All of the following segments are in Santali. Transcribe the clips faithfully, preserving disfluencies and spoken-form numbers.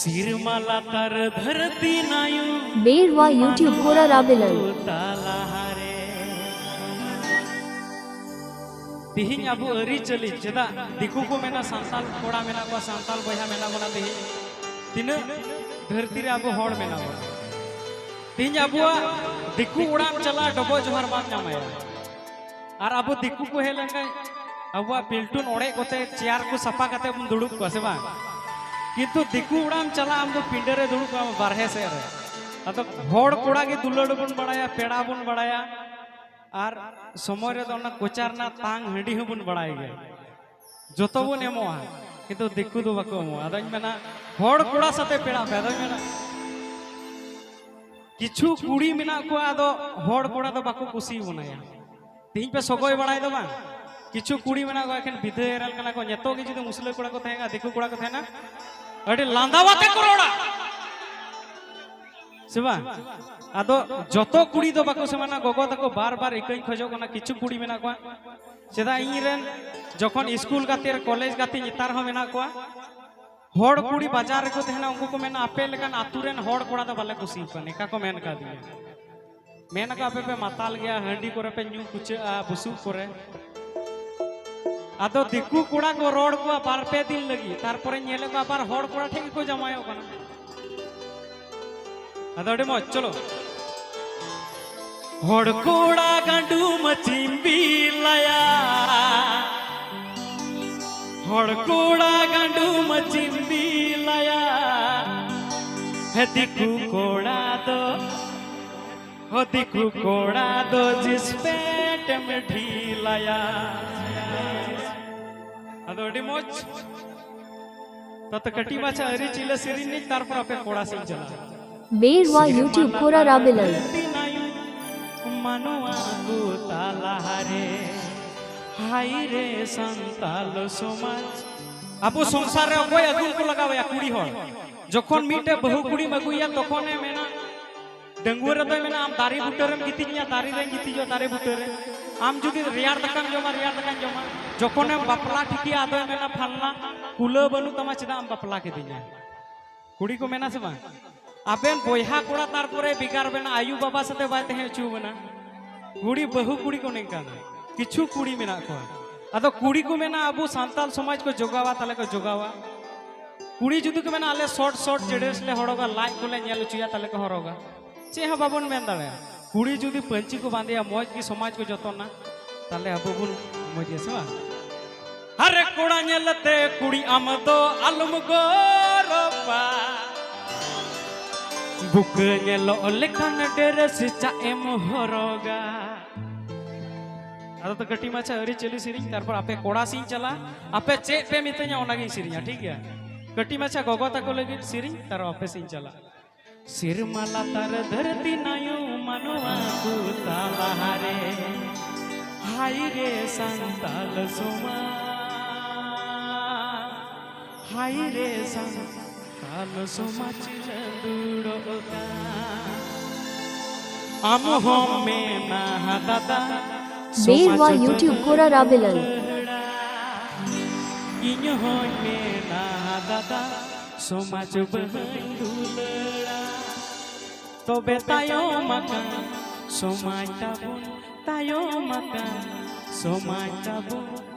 ᱥᱤᱨᱢᱟ ᱞᱟᱛᱟᱨ ᱫᱷᱟᱹᱨᱛᱤ ᱱᱟᱭᱩ ᱵᱮᱨᱣᱟ YouTube ᱠᱚᱲᱟ ᱨᱟᱵᱮᱞᱟᱞ᱾ ᱛᱟᱞᱟᱦᱟᱨᱮ᱾ ᱛᱤᱦᱤᱧ ᱟᱵᱚ ᱟᱹᱨᱤᱪᱟᱹᱞᱤ, ᱪᱮᱫᱟᱜ ᱫᱤᱠᱩ ᱠᱚ ᱢᱮᱱᱟ ᱥᱟᱱᱛᱟᱞ ᱠᱚᱲᱟ ᱢᱮᱱᱟᱜ ᱠᱚᱣᱟ, ᱥᱟᱱᱛᱟᱞ ᱵᱚᱭᱦᱟ ᱢᱮᱱᱟᱜ ᱵᱚᱱᱟ? ᱛᱤᱦᱤᱧ ᱛᱤᱱᱟᱹᱜ ᱫᱷᱟᱹᱨᱛᱤ ᱨᱮ ᱟᱵᱚ ᱦᱚᱲ ᱢᱮᱱᱟᱜ ᱵᱚᱱᱟ? ᱛᱤᱦᱤᱧ ᱟᱵᱚᱣᱟᱜ ᱫᱤᱠᱩ ᱚᱲᱟᱜ ᱮᱢ ᱪᱟᱞᱟᱜᱼᱟ, ᱰᱚᱵᱚᱜ ᱡᱚᱦᱟᱨ ᱵᱟᱢ ᱧᱟᱢᱟᱭᱟ᱾ ᱟᱨ ᱟᱵᱚ ᱫᱤᱠᱩ ᱠᱚ ᱦᱮᱡ ᱞᱮᱱᱠᱷᱟᱱ ᱟᱵᱚᱣᱟᱜ ᱯᱤᱞᱴᱩᱱ ᱚᱲᱮᱡ ᱠᱚᱛᱮ ᱪᱮᱭᱟᱨ ᱠᱚ ᱥᱟᱯᱷᱟ ᱠᱟᱛᱮ ᱵᱚᱱ ᱫᱩᱲᱩᱵ ᱠᱚᱣᱟ, ᱥᱮ ᱵᱟᱝ? ᱠᱤᱱᱛᱩ ᱫᱤᱠᱩ ᱚᱲᱟᱜ ᱮᱢ ᱪᱟᱞᱟᱜᱼᱟ, ᱟᱢ ᱫᱚ ᱯᱤᱸᱰᱟᱹ ᱨᱮ ᱫᱩᱲᱩᱵ ᱠᱚᱜ ᱟᱢ, ᱵᱟᱨᱦᱮ ᱥᱮᱫ ᱨᱮ᱾ ᱟᱫᱚ ᱦᱚᱲ ᱠᱚᱲᱟ ᱜᱮ ᱫᱩᱞᱟᱹᱲ ᱵᱚᱱ ᱵᱟᱲᱟᱭᱟ, ᱯᱮᱲᱟ ᱵᱚᱱ ᱵᱟᱲᱟᱭᱟ, ᱟᱨ ᱥᱚᱢᱚᱭ ᱨᱮᱫᱚ ᱚᱱᱟ ᱠᱚᱪᱟ ᱨᱮᱱᱟᱜ ᱛᱟᱝ ᱦᱟᱺᱰᱤ ᱦᱚᱸᱵᱚᱱ ᱵᱟᱲᱟᱭ ᱜᱮᱭᱟ᱾ ᱡᱚᱛᱚ ᱵᱚᱱ ᱮᱢᱚᱜᱼᱟ, ᱠᱤᱱᱛᱩ ᱫᱤᱠᱩ ᱫᱚ ᱵᱟᱠᱚ ᱮᱢᱚᱜᱼᱟ᱾ ᱟᱫᱚᱧ ᱢᱮᱱᱟ, ᱦᱚᱲ ᱠᱚᱲᱟ ᱥᱟᱛᱮ ᱯᱮᱲᱟᱜ ᱯᱮ᱾ ᱟᱫᱚᱧ ᱢᱮᱱᱟ, ᱠᱤᱪᱷᱩ ᱠᱩᱲᱤ ᱢᱮᱱᱟᱜ ᱠᱚᱣᱟ, ᱟᱫᱚ ᱦᱚᱲ ᱠᱚᱲᱟ ᱫᱚ ᱵᱟᱠᱚ ᱠᱩᱥᱤ ᱵᱚᱱᱟᱭᱟ᱾ ᱛᱤᱦᱤᱧ ᱯᱮ ᱥᱚᱜᱚᱭ ᱵᱟᱲᱟᱭ ᱫᱚ ᱵᱟᱝ? ᱠᱤᱪᱷᱩ ᱠᱩᱲᱤ ᱢᱮᱱᱟᱜ ᱠᱚᱣᱟ, ᱮᱠᱷᱮᱱ ᱵᱤᱫᱷᱟᱹ ᱮᱨᱮᱞ ᱠᱟᱱᱟ ᱠᱚ᱾ ᱱᱤᱛᱚᱜ ᱜᱮ ᱡᱩᱫᱤ ᱢᱩᱥᱞᱟᱹ ᱠᱚᱲᱟ ᱠᱚ ᱛᱟᱦᱮᱸ ᱠᱟᱱᱟ, ᱫᱤᱠᱩ ᱠᱚᱲᱟ ᱠᱚ ᱛᱟᱦᱮᱱᱟ, ᱟᱹᱰᱤ ᱞᱟᱸᱫᱟ ᱟᱛᱮ ᱠᱚ ᱨᱚᱲᱟ, ᱥᱮ ᱵᱟᱝ? ᱟᱫᱚ ᱡᱚᱛᱚ ᱠᱩᱲᱤ ᱫᱚ ᱵᱟᱠᱚ ᱥᱚᱢᱟᱱᱟ᱾ ᱜᱚᱜᱚ ᱛᱟᱠᱚ ᱵᱟᱨ ᱵᱟᱨ ᱤᱠᱟᱹᱧ ᱠᱷᱚᱡᱚᱜ ᱠᱟᱱᱟ, ᱠᱤᱪᱷᱩ ᱠᱩᱲᱤ ᱢᱮᱱᱟᱜ ᱠᱚᱣᱟ᱾ ᱪᱮᱫᱟᱜ ᱤᱧ ᱨᱮᱱ ᱡᱚᱠᱷᱚᱱ ᱥᱠᱩᱞ ᱜᱟᱛᱮ ᱨᱮ, ᱠᱚᱞᱮᱡᱽ ᱜᱟᱛᱮ ᱱᱮᱛᱟᱨ ᱦᱚᱸ ᱢᱮᱱᱟᱜ ᱠᱚᱣᱟ, ᱦᱚᱲ ᱠᱩᱲᱤ ᱵᱟᱡᱟᱨ ᱨᱮᱠᱚ ᱛᱟᱦᱮᱱᱟ, ᱩᱱᱠᱩ ᱠᱚ ᱢᱮᱱᱟ, "ᱟᱯᱮ ᱞᱮᱠᱟᱱ ᱟᱛᱩ ᱨᱮᱱ ᱦᱚᱲ ᱠᱚᱲᱟ ᱫᱚ ᱵᱟᱞᱮ ᱠᱩᱥᱤᱭᱟᱠᱚᱣᱟ", ᱱᱮᱠᱟ ᱠᱚ ᱢᱮᱱ ᱠᱟᱫᱤᱧᱟ᱾ ᱢᱮᱱ ᱟᱠᱚ, "ᱟᱯᱮ ᱯᱮ ᱢᱟᱛᱟᱞ ᱜᱮᱭᱟ, ᱦᱟᱺᱰᱤ ᱠᱚᱨᱮ ᱯᱮ ᱧᱩ ᱠᱩᱪᱟᱹᱜᱼᱟ, ᱵᱩᱥᱩᱵ ᱠᱚᱨᱮ᱾" ᱟᱫᱚ ᱫᱤᱠᱩ ᱠᱚᱲᱟ ᱠᱚ ᱨᱚᱲ ᱠᱚᱣᱟ ᱵᱟᱨ ᱯᱮ ᱫᱤᱱ ᱞᱟᱹᱜᱤᱫ, ᱛᱟᱨᱯᱚᱨᱮ ᱧᱮᱞᱮᱫ ᱠᱚᱣᱟ ᱟᱵᱟᱨ ᱦᱚᱲ ᱠᱚᱲᱟ ᱴᱷᱮᱱ ᱜᱮᱠᱚ ᱡᱟᱶᱟᱭᱚᱜ ᱠᱟᱱᱟ᱾ ᱟᱫᱚ ᱟᱹᱰᱤ ᱢᱚᱡᱽ, ᱪᱚᱞᱚ᱾ ᱦᱚᱲ ᱠᱚᱲᱟ ᱜᱟᱸᱰᱩ ᱢᱟᱹᱪᱤᱢ ᱵᱤᱞᱟᱭᱟ, ᱦᱚᱲ ᱠᱚᱲᱟ ᱜᱟᱸᱰᱩ ᱢᱟᱹᱪᱤᱢ ᱵᱤᱞᱟᱭᱟ, ᱦᱮ ᱫᱤᱠᱩ ᱠᱚᱲᱟ ᱫᱚ, ᱦᱚ ᱫᱤᱠᱩ ᱠᱚᱲᱟ ᱫᱚ ᱡᱤᱥ ᱯᱮᱴ ᱮᱢ ᱰᱷᱤᱞᱟᱭᱟ᱾ ᱟᱫᱚ ᱟᱹᱰᱤ ᱢᱚᱡᱽ᱾ ᱛᱚ, ᱛᱚ ᱠᱟᱹᱴᱤᱡ ᱢᱟᱪᱷᱟ ᱟᱹᱨᱤᱪᱟᱹᱞᱤ ᱥᱮᱨᱮᱧ ᱱᱤᱡ, ᱛᱟᱨᱯᱚᱨ ᱟᱯᱮ ᱠᱚᱲᱟ ᱥᱮᱫ ᱤᱧ ᱪᱟᱞᱟᱜᱼᱟ᱾ ᱵᱮᱨᱣᱟ YouTube ᱠᱚᱲᱟ ᱨᱟᱵᱮᱞᱟᱞ᱾ ᱢᱟᱱᱣᱟ ᱠᱚ ᱛᱟᱞᱟᱨᱮ ᱦᱟᱭ ᱨᱮ ᱥᱟᱱᱛᱟᱞ ᱥᱚᱢᱟᱡᱽ᱾ ᱟᱵᱚ ᱥᱚᱝᱥᱟᱨ ᱨᱮ ᱚᱠᱚᱭ ᱟᱹᱜᱩ ᱠᱚ ᱞᱟᱜᱟᱣᱮᱭᱟ? ᱠᱩᱲᱤ ᱦᱚᱲ᱾ ᱡᱚᱠᱷᱚᱱ ᱢᱤᱫᱴᱮᱡ ᱵᱟᱹᱦᱩ ᱠᱩᱲᱤᱢ ᱟᱹᱜᱩᱭᱮᱭᱟ, ᱛᱚᱠᱷᱚᱱᱮ ᱢᱮᱱᱟ, ᱰᱟᱺᱜᱩᱣᱟᱹ ᱨᱮᱫᱚᱭ ᱢᱮᱱᱟ, "ᱟᱢ ᱫᱟᱨᱮ ᱵᱩᱴᱟᱹ ᱨᱮᱢ ᱜᱤᱛᱤᱡᱤᱧᱟ, ᱫᱟᱨᱮ ᱨᱮᱧ ᱜᱤᱛᱤᱡᱚᱜᱼᱟ, ᱫᱟᱨᱮ ᱵᱩᱴᱟᱹ ᱨᱮ᱾ ᱟᱢ ᱡᱩᱫᱤ ᱨᱮᱭᱟᱲ ᱫᱟᱠᱟᱢ ᱡᱚᱢᱟ, ᱨᱮᱭᱟᱲ ᱫᱟᱠᱟᱧ ᱡᱚᱢᱟ᱾" ᱡᱚᱠᱷᱚᱱᱮᱢ ᱵᱟᱯᱞᱟ ᱴᱷᱤᱠᱮᱭᱟ, ᱟᱫᱚᱭ ᱢᱮᱱᱟ, "ᱯᱷᱟᱞᱱᱟ, ᱠᱩᱞᱟᱹ ᱵᱟᱹᱱᱩᱜ ᱛᱟᱢᱟ, ᱪᱮᱫᱟᱜ ᱮᱢ ᱵᱟᱯᱞᱟ ᱠᱤᱫᱤᱧᱟ?" ᱠᱩᱲᱤ ᱠᱚ ᱢᱮᱱᱟ ᱥᱮ ᱵᱟᱝ? ᱟᱵᱮᱱ ᱵᱚᱭᱦᱟ ᱠᱚᱲᱟ ᱛᱟᱨᱯᱚᱨᱮ ᱵᱷᱮᱜᱟᱨ ᱵᱮᱱᱟ, ᱟᱭᱩ ᱵᱟᱵᱟ ᱥᱟᱛᱮ ᱵᱟᱭ ᱛᱟᱦᱮᱸ ᱦᱚᱪᱚ ᱵᱮᱱᱟ᱾ ᱠᱩᱲᱤ ᱵᱟᱹᱦᱩ ᱠᱩᱲᱤ ᱠᱚ ᱱᱤᱝᱠᱟᱱᱟ, ᱠᱤᱪᱷᱩ ᱠᱩᱲᱤ ᱢᱮᱱᱟᱜ ᱠᱚᱣᱟ᱾ ᱟᱫᱚ ᱠᱩᱲᱤ ᱠᱚ ᱢᱮᱱᱟ ᱟᱵᱚ ᱥᱟᱱᱛᱟᱞ ᱥᱚᱢᱟᱡᱽ ᱠᱚ ᱡᱚᱜᱟᱣᱟ, ᱛᱟᱦᱞᱮ ᱠᱚ ᱡᱚᱜᱟᱣᱟ᱾ ᱠᱩᱲᱤ ᱡᱩᱫᱤ ᱠᱚ ᱢᱮᱱᱟ ᱟᱞᱮ ᱥᱚᱨᱴ ᱥᱚᱨᱴ ᱰᱨᱮᱥ ᱞᱮ ᱦᱚᱨᱚᱜᱟ, ᱞᱟᱡ ᱠᱚᱞᱮ ᱧᱮᱞ ᱦᱚᱪᱚᱭᱟ, ᱛᱟᱦᱞᱮ ᱠᱚ ᱦᱚᱨᱚᱜᱟ᱾ ᱪᱮᱫ ᱦᱚᱸ ᱵᱟᱵᱚᱱ ᱢᱮᱱ ᱫᱟᱲᱮᱭᱟᱜᱼᱟ᱾ ᱠᱩᱲᱤ ᱡᱩᱫᱤ ᱯᱟᱹᱧᱪᱤ ᱠᱚ ᱵᱟᱸᱫᱮᱭᱟ, ᱢᱚᱡᱽ ᱜᱮ ᱥᱚᱢᱟᱡᱽ ᱠᱚ ᱡᱚᱛᱚᱱᱟ, ᱛᱟᱦᱞᱮ ᱟᱵᱚ ᱵᱚᱱ ᱢᱚᱡᱽ ᱜᱮᱭᱟ ᱥᱮ ᱵᱟᱝ? ᱟᱨᱮ ᱠᱚᱲᱟ ᱧᱮᱞᱛᱮ ᱠᱩᱲᱤ ᱟᱢ ᱫᱚ ᱟᱞᱚᱢ ᱜᱚᱨᱚᱵᱟ, ᱵᱩᱠᱟᱹ ᱧᱮᱞᱚᱜ ᱞᱮᱠᱷᱟᱱ ᱰᱨᱮᱥ ᱪᱟᱜ ᱮᱢ ᱦᱚᱨᱚᱜᱟ᱾ ᱟᱫᱚ ᱛᱚ ᱠᱟᱹᱴᱤᱡ ᱢᱟᱪᱷᱟ ᱟᱹᱨᱤᱪᱟᱹᱞᱤ ᱥᱮᱨᱮᱧ, ᱛᱟᱨᱯᱚᱨ ᱟᱯᱮ ᱠᱚᱲᱟ ᱥᱮᱫ ᱤᱧ ᱪᱟᱞᱟᱜᱼᱟ, ᱟᱯᱮ ᱪᱮᱫ ᱯᱮ ᱢᱤᱛᱟᱹᱧᱟ ᱚᱱᱟᱜᱤᱧ ᱥᱮᱨᱮᱧᱟ, ᱴᱷᱤᱠ ᱜᱮᱭᱟ? ᱠᱟᱹᱴᱤᱡ ᱢᱟᱪᱷᱟ ᱜᱚᱜᱚ ᱛᱟᱠᱚ ᱞᱟᱹᱜᱤᱫ ᱥᱮᱨᱮᱧ, ᱛᱟᱨᱯᱚᱨ ᱟᱯᱮ ᱥᱮᱫ ᱤᱧ ᱪᱟᱞᱟᱜᱼᱟ᱾ ᱥᱮᱨᱢᱟ ᱞᱟᱛᱟᱨ ᱫᱷᱟᱹᱨᱛᱤ ᱱᱟᱭᱩ ᱢᱟᱱᱣᱟ ᱠᱚ ᱛᱟᱞᱟᱨᱮ, ᱦᱟᱭ ᱨᱮ ᱥᱟᱱᱛᱟᱞ ᱥᱚᱢᱟᱡᱽ, ᱦᱟᱭ ᱨᱮ ᱥᱟᱱᱛᱟᱞ ᱥᱚᱢᱟᱡᱽ ᱞᱟᱹᱫᱩᱲᱚᱜ ᱠᱟᱱ᱾ ᱟᱢ ᱦᱚᱸᱢ ᱢᱮᱱᱟ ᱫᱟᱫᱟ, ᱵᱮᱨᱣᱟ ᱥᱚᱢᱟᱡᱽ YouTube ᱠᱚᱨᱟ ᱨᱟᱵᱮᱞᱟᱞ᱾ ᱤᱧ ᱦᱚᱸᱧ ᱢᱮᱱᱟ ᱫᱟᱫᱟ, ᱥᱚᱢᱟᱡᱽ ᱵᱟᱹᱦᱩᱧ ᱫᱩᱞᱟᱹᱲᱟ᱾ ᱛᱚᱵᱮ ᱛᱟᱭᱚᱢ ᱟᱠᱟᱱ ᱥᱚᱢᱟᱡᱽ ᱛᱟᱵᱚᱱ, ᱛᱟᱭᱚᱢ ᱟᱠᱟᱱ ᱥᱚᱢᱟᱡᱽ ᱛᱟᱵᱚᱱ᱾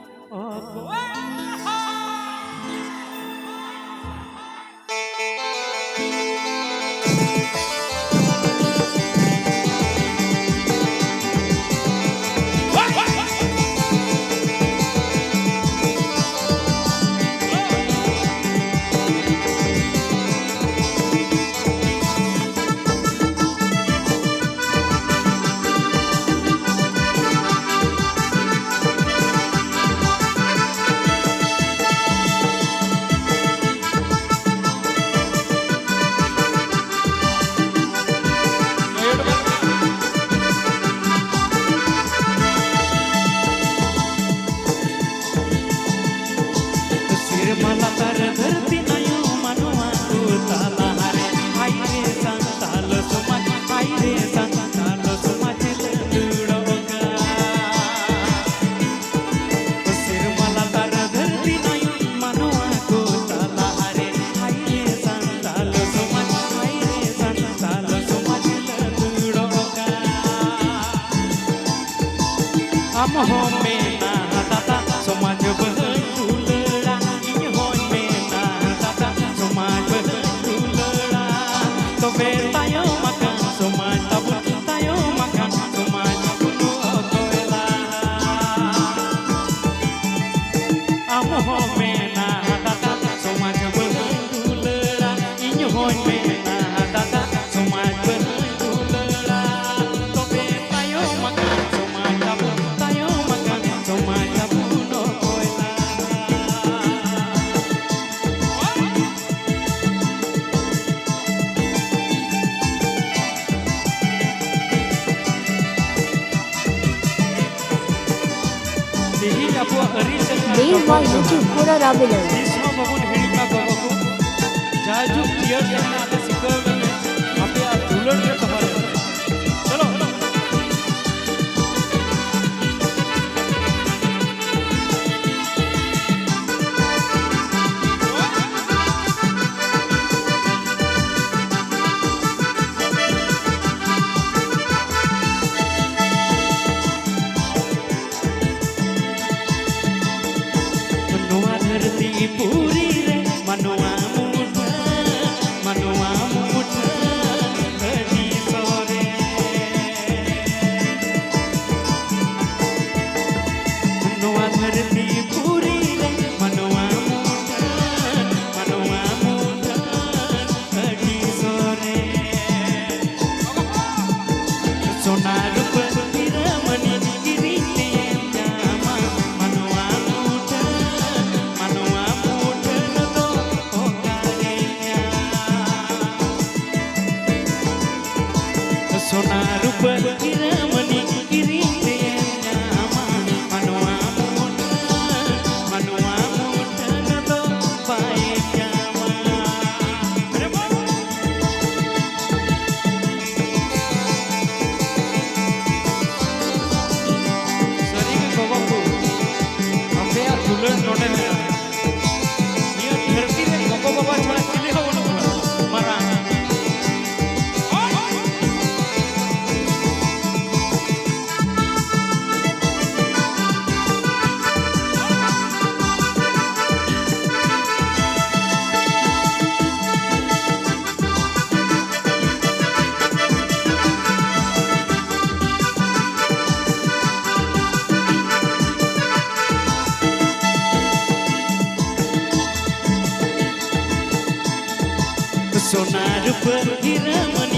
ᱚᱠᱚᱭ ᱟᱢ ᱦᱚᱸ ᱢᱮᱱᱟ ᱫᱟᱫᱟ, ᱥᱚᱢᱟᱡᱽ ᱵᱟᱹᱦᱩᱧ ᱫᱩᱞᱟᱹᱲᱟ, ᱤᱧ ᱦᱚᱸᱧ ᱢᱮᱱᱟ ᱫᱟᱫᱟ, ᱥᱚᱢᱟᱡᱽ ᱵᱟᱹᱦᱩᱧ ᱫᱩᱞᱟᱹᱲᱟ᱾ ᱛᱚᱵᱮ ᱛᱟᱭᱚᱢ ᱟᱠᱟᱱ ᱥᱚᱢᱟᱡᱽ ᱛᱟᱵᱚᱱ, ᱛᱟᱭᱚᱢ ᱟᱠᱟᱱ ᱥᱚᱢᱟᱡᱽ ᱛᱟᱵᱚᱱ ᱚᱠᱚᱭ ᱞᱟᱦᱟ? ᱟᱢ ᱦᱚᱸ ᱢᱮᱱᱟ ᱫᱟᱫᱟ, ᱥᱚᱢᱟᱡᱽ ᱵᱟᱹᱦᱩᱧ ᱫᱩᱞᱟᱹᱲᱟ, ᱤᱧ ᱦᱚᱸᱧ ᱢᱮᱱᱟ ᱫᱟᱫᱟ, ᱥᱚᱢᱟᱡᱽ ᱵᱟᱹᱦᱩᱧ ᱫᱩᱞᱟᱹᱲᱟ᱾ ᱛᱚᱵᱮ ᱛᱟᱭᱚᱢ ᱟᱠᱟᱱ ᱥᱚᱢᱟᱡᱽ ᱛᱟᱵᱚ, ᱛᱟᱭᱚᱢ ᱟᱠᱟᱱ ᱥᱚᱢᱟᱡᱽ ᱛᱟᱵᱚ ᱱᱚᱠᱚᱭ ᱞᱟᱦᱟ? ᱛᱮᱦᱮᱧ ᱟᱵᱚᱣᱟᱜ ᱟᱹᱨᱤᱪᱟᱹᱞᱤ ᱟᱨ ᱫᱮᱣ ᱰᱚᱵᱚᱜ ᱢᱟ ᱡᱚᱦᱟᱨ᱾ YouTube ᱠᱚᱨᱟ ᱨᱟᱵᱮᱞᱟᱞ᱾ ᱛᱤᱥ ᱦᱚᱸ ᱵᱟᱵᱚᱱ ᱦᱤᱲᱤᱧ ᱢᱟ ᱜᱚᱜᱚ ᱠᱚ᱾ ᱡᱟᱭᱡᱩᱜᱽ ᱡᱤᱭᱟᱹᱲ ᱛᱟᱦᱮᱱᱟ ᱟᱞᱮ ᱥᱤᱠᱟᱹᱣ ᱠᱟᱛᱮ, ᱟᱯᱮᱭᱟᱜ ᱫᱩᱞᱟᱹᱲ ᱨᱮ ᱫᱚᱦᱚ ᱞᱮ᱾ ᱪᱚᱞᱚ᱾ ᱱᱚᱣᱟ ᱫᱷᱟᱹᱨᱛᱤ ᱯᱩᱨᱤ ᱨᱮ ᱢᱟᱱᱣᱟ ᱢᱩᱴᱷᱟᱹᱱ, ᱢᱟᱱᱣᱟ ᱢᱩᱴᱷᱟᱹᱱ ᱟᱹᱰᱤ ᱥᱚᱨᱮᱥ᱾ ᱱᱚᱣᱟ ᱫᱷᱟᱹᱨᱛᱤ ᱯᱩᱨᱤ ᱨᱮ ᱢᱟᱱᱣᱟ ᱢᱩᱴᱷᱟᱹᱱ, ᱢᱟᱱᱣᱟ ᱢᱩᱴᱷᱟᱹᱱ ᱟᱹᱰᱤ ᱥᱚᱨᱮᱥ᱾ ᱥᱚᱱᱟ ᱨᱩᱯᱟᱹ ᱦᱤᱨᱟᱹ ᱢᱟᱹᱱᱤ ᱠᱤᱨᱤᱧ ᱛᱮᱢ ᱧᱟᱢᱟ, ᱢᱟᱱᱣᱟ ᱢᱩᱴᱷᱟᱹᱱ, ᱢᱟᱱᱣᱟ ᱢᱩᱴᱷᱟᱹᱱ ᱫᱚ ᱚᱠᱟᱨᱮ ᱧᱟᱢ? ᱥᱚᱱᱟ ᱨᱩᱯᱟᱹ ᱦᱤᱨᱟᱹ ᱢᱟᱹᱱᱤ ᱠᱤᱨᱤᱧ ᱛᱮᱢ ᱧᱟᱢᱟ, ᱢᱟᱱᱣᱟ ᱢᱩᱴᱷᱟᱹᱱ, ᱢᱟᱱᱣᱟ ᱢᱩᱴᱷᱟᱹᱱ ᱫᱚ ᱵᱟᱭ ᱧᱟᱢᱟ᱾ ᱨᱮ ᱵᱟᱝ᱾ ᱥᱟᱹᱨᱤᱜᱮ ᱜᱚᱜᱚ ᱠᱚ, ᱟᱯᱮᱭᱟᱜ ᱫᱩᱞᱟᱹᱲ ᱱᱚᱰᱮ ᱢᱮᱱᱟᱜᱼᱟ᱾ ᱱᱤᱭᱟᱹ ᱫᱷᱟᱹᱨᱛᱤ ᱨᱮ ᱜᱚᱜᱚ ᱵᱟᱵᱟ ᱪᱷᱟᱲᱟ ᱪᱤᱞᱤ ᱦᱚᱸ ᱵᱟᱹᱱᱩᱜ ᱠᱚᱣᱟ ᱢᱟᱨᱟᱝ᱾ ᱯᱟᱹᱦᱤᱨᱟᱹᱢ